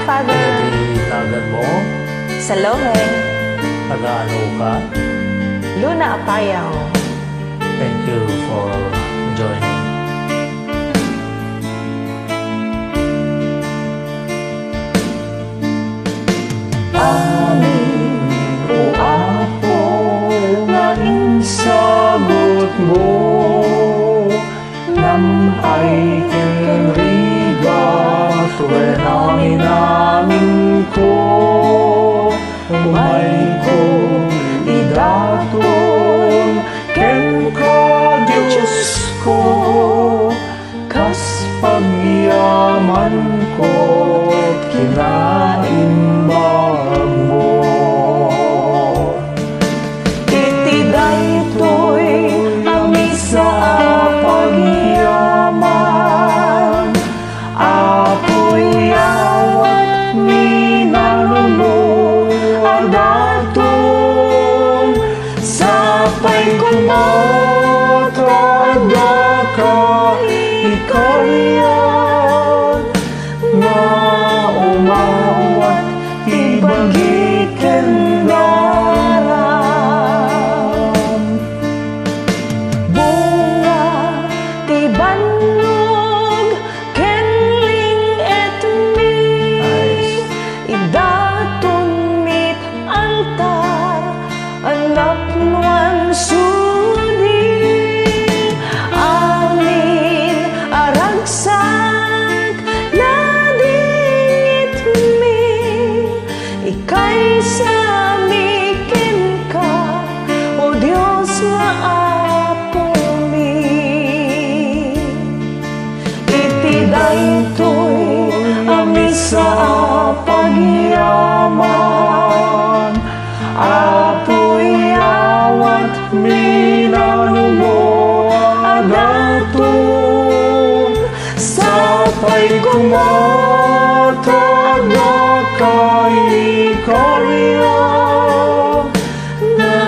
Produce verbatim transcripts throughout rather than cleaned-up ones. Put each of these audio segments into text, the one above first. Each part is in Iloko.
Father. Ano di nagan mo? Salome. Taga ano ka? Luna Apayao. Thank you for joining. Amin, O Apo, nga insagutmo, nampay ken rigat wen amin-aminko. Umayko idaton kenka, Diosko, kas pagyamanko, kinaimbagmo. Iti daytoy a misa a pagyaman, Apo, iyawatmi nanumo a daton, sapay koma ta addaka ikariak, nga umawat ti bagi ken daram. Bunga ti bannog ken ling-etmi, idaton mit altar a napnoan sudi. Amin a ragsak nadingitmi, ikaysami kenka, O Dios nga Apomi. Iti daytoy a misa a pagyaman, Apo, iyawatmi nanumo a daton, sapay koma ta addaka ikariak, nga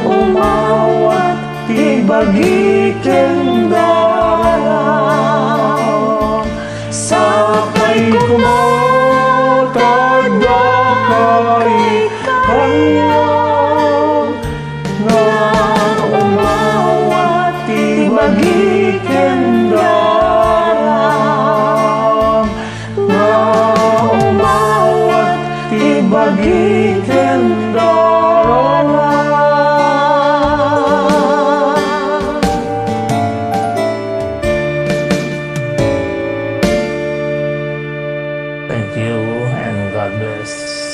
umawat ti bagi ken daram. Sapay koma ta addaka ikariak, nga umawat ti bagi ken daram, nga umawat ti bagi ken daram. Thank you and God bless.